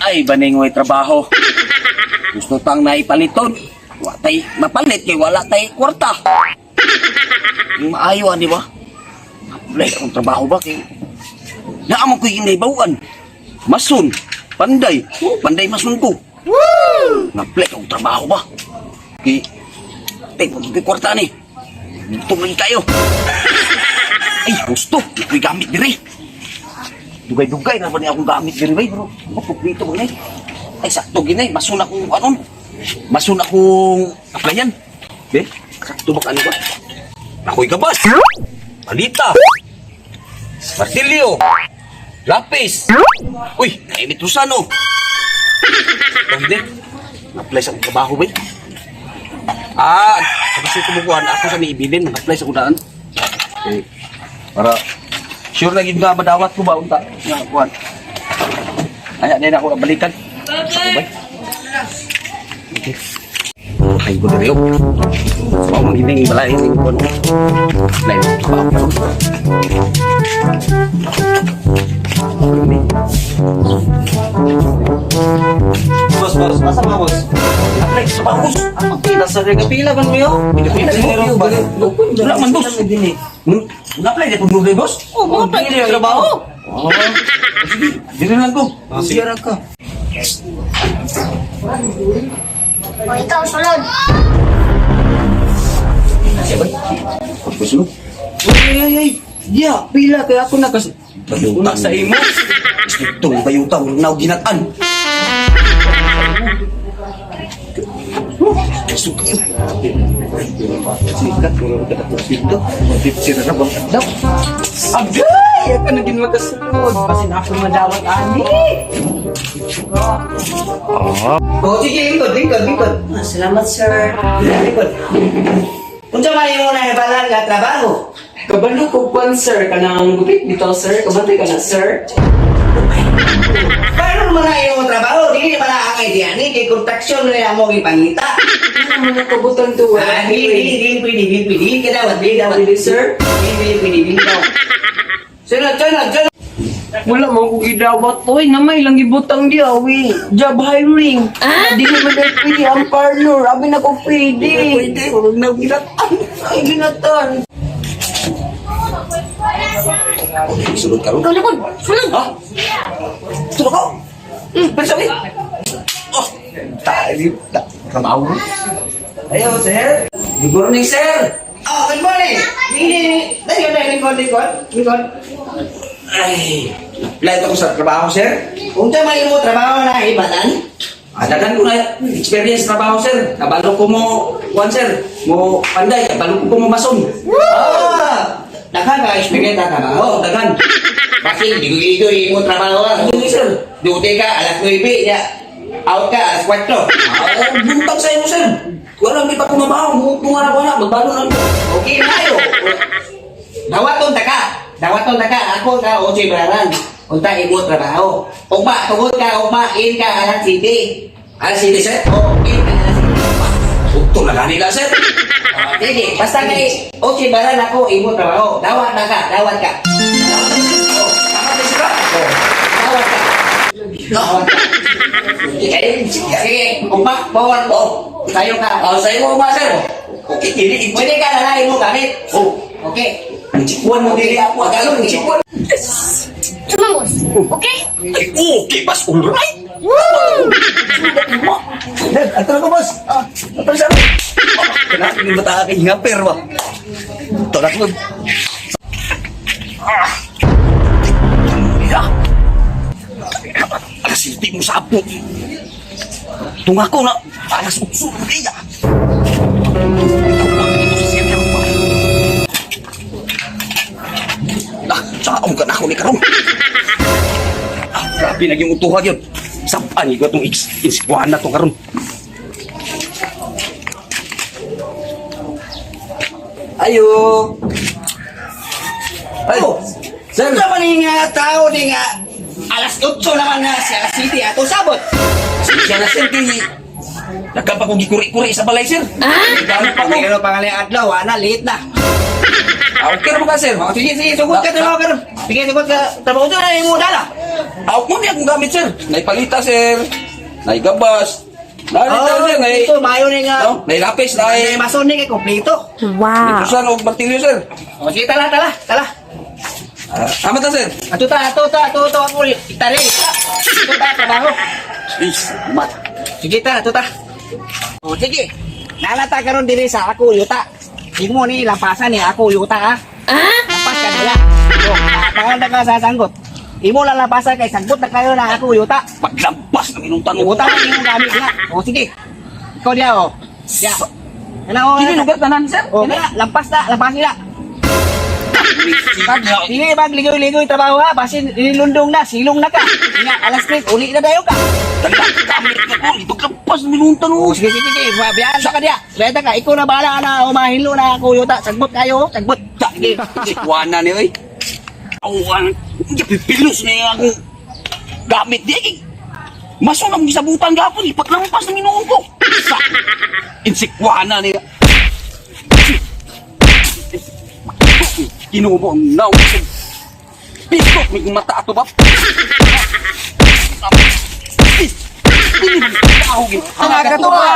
Ay, baning way trabaho. Gusto tang naipaliton. Wa tay mapalit kay wala tay kwarta. Yung maayo ani ba? Apply akong trabaho ba kay naamon ko'y ginaibawan. Mason, panday, oh, panday mason ko. Woo! Apply akong trabaho ba? Kay tay pag kwarta ni. Tungin kayo. Ay, gusto. Ako'y gamit diri. Dugay-dugay na ba niya akong gamit diri bay, bro? Mapok dito ba ni? Ay, sakto ginay. Masun akong anon. Masun akong applyan. Be, sakto ba ka ano ba? Ako'y gabas. Palita. Martilyo. Lapis. Uy, naimit oh. Hindi. Apply sa akong trabaho, bay. Ah, kasi kumukuhan ako sa niibilin, nag-apply sa kudaan. Okay. Para sure na gid nga madawat ko ba unta nga kuan. Ay, na ako balikan. Ako ba? Okay. Ay, ko diri. Mao man gining balay ning kuan. Lain pa ako. Boss, boss, asa ba, boss? Apply sa baos. Pila sa rega, pila man mo yo? Wala man, boss. Nag-apply di ko boss. Oh, mga pa yung trabaho. Oh. Sige, diri lang ko. Sige ra ka. O ikaw, sulod. Siya ba? Pagpusulog. Ay, ay, ay. Yeah, pila kaya ako nakas Bayutang Una sa imo. Itong bayutang na ginatan. Suki. Sikat ko ka dato dito. Sira na bang adlaw? Agay, ako na gin makasulod. Basin ako madawat ani. Oh, sige, lingkod, lingkod, lingkod. Ah, salamat, sir. Lingkod. Unsa man imong nahibalan nga trabaho? Kabalo ko kwan, sir. Kanang gupit dito, sir. Kabantay ka na, sir. Paano man na imong trabaho? Dili man na ang idea ni kay construction na amo gipangita. Ano man nakabutan to? Ah, dili, dili, dili pwede, dili pwede, dili ka dawat, dili dawat. Dili, sir. Dili, dili pwede, dili dawat. Sunod, sunod, sunod. Wala mo ko gidawat. Oy, namay lang gibutang di awi. Job hiring. Ah? Di naman dahil pwede ang parlor. Abi na ko pwede. Pwede, huwag na ginatan. Ay, ginatan. Sulod ka ron. Ikaw likod. Sulod. Ha? Sulod ka? Pero sabi. Oh, tayo. Trabaho ron. Ayo, sir. Good morning, sir. Oh, good morning. Dili, dali, dali, lingkod, lingkod, lingkod. Ay, apply ako sa trabaho, sir. Unsa man imong trabaho na hibalan? Adagan ko na experience trabaho, sir. Kabalo ko mo, kuan, sir. Mo panday, kabalo ko mo mason. Ah, daghan ka experience na trabaho. Oh, dagan. Kasi ligoy-ligoy imong trabaho ah. Ano sir? Duty ka alas 9, ya. Out ka alas 4. Ah, buntag sa imo, sir. Wala, hindi pa kumabaho. Mutungan ako na. Magbalo na. Okay, mayo. Dawaton ta ka. Dawaton ta ka. Ako ka o si Braran. Unta imo trabaho. Ugma, tugod ka, ugma, in ka alas city. Ah, sige, sir. Oh, in ka alas city. Utol na kanila, sir. Oh, sige, basta kay o si Braran ako imo trabaho. Dawat na ka, dawat ka. Oh, tama na, sir. Oh, dawat ka. Dawat ka. Eh, sige. Sige, ugma, bawal ko. Sayo ka. Ah, sa imo ba, sir? Okay, dili. Pwede ka na lang imo gamit. Oh, Okay. chikuan mo dili ako. Agalon, chikuan. Sumangos. Okay? Ay, okay, bas, all right. Woo! Dad, ato na ko, boss. Ah, ato na sa Kailangan yung bata aking ngaper ba? Ito na ko. Ah! Ya! Alas hindi mo sapo. Tunga ko na. Alas utso na kaya. Ah, saong ka na ako ni Karong. Ah, grabe naging utuhag yun. Sapan ko itong insikuan na to karon. Ayo. Ay, Oh, sir. Unsa man ni nga tao ni nga alas 8 naman na sa city ato sabot. Siya na sir, kay nagkampa kong gikuri-kuri sa balay sir. Ah? Nagkampa ko. Pag ano pangalan adlaw, ana late na. Ah, okay ra ba ka sir? Oh, sige, sige, sugod ka trabaho karon. Sige, sugod ka trabaho sa imo dala. Ako mo niya akong gamit, sir. Naipalita, sir. Naigabas. Narito, sir. Nay, Ito, maayo ni nga. no? Nailapis, Ay, nay. mason ni kay kompleto. Wow. Tusan og martilyo, sir. O sige, tala, tala, tala. Ah, tama ta, sir. Ato ta, ato ta, ato ta, ako itari. Ato ta, trabaho. Is, mat. Sige ta, ato ta. O sige. Nalata karon diri sa ako yuta. Imo ni lampasan ni ako yuta ah. Lampas ka nila. O, tangan na ka sa sanggot. Imo lang lampasan kay sanggot na kayo na ako yuta. Paglampas ng inong tanong. Yuta ang imong gamit na. O sige. Ikaw diya o. Diya. Kana o. Kini lugar tanan, sir. O, kana, lampas na, lampas nila. Sige, bag ligoy-ligoy trabaho ha. Basin nilundong na, silong na ka. Nga, alas 3, uli na dayo ka. Tagang gamit na ko. Paglampas ng inong tanong. Oh, sige, sige, sige. Biyaan ka diya. Biyaan ka. Ikaw na bahala na. Umahilo na ako yuta. Sagbot kayo. Sagbot. Sige, sikwana ni oy. Awan, hindi pipilos na akong gamit di. Eh. Maso na mong gisabutan gapon, ipaglampas ng inoon ko. Sa insikwana niya. Kinuha mo ang naw. Pisto, may mata ato ba? Mga katuwa,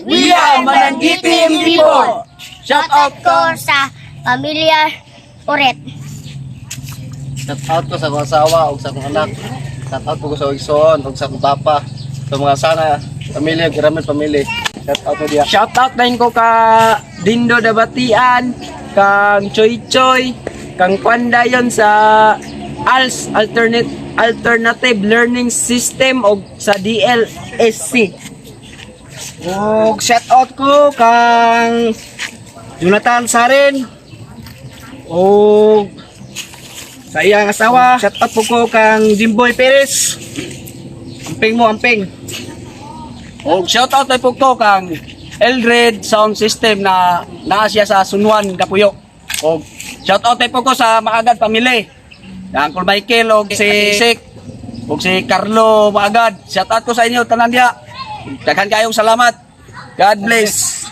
we are Mananggipim people. Shout out ko sa pamilya Uret. Shout out ko sa akong asawa ug sa akong anak. Shout out ko sa igsoon ug sa akong papa. Sa mga sana, pamilya, giramen pamilya. Shout out ko diya. Shout out na ko ka Dindo Dabatian, kang Choy Choy, kang Kwandayon sa ALS Alternate Alternative Learning System og sa DLSC. Og shout out ko kang Jonathan Saren. Og sa iyang asawa, shout out po ko kang Jimboy Perez. Amping mo, amping. Og shout out ay po ko kang Eldred Sound System na naa siya sa Sunwan, Kapuyo. Og shout out ay po ko sa Maagad family. Na Uncle Michael og si Isik og si Carlo Maagad. Shout out ko sa inyo tanan diha. Daghan kayong salamat. God bless.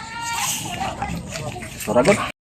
Suragot.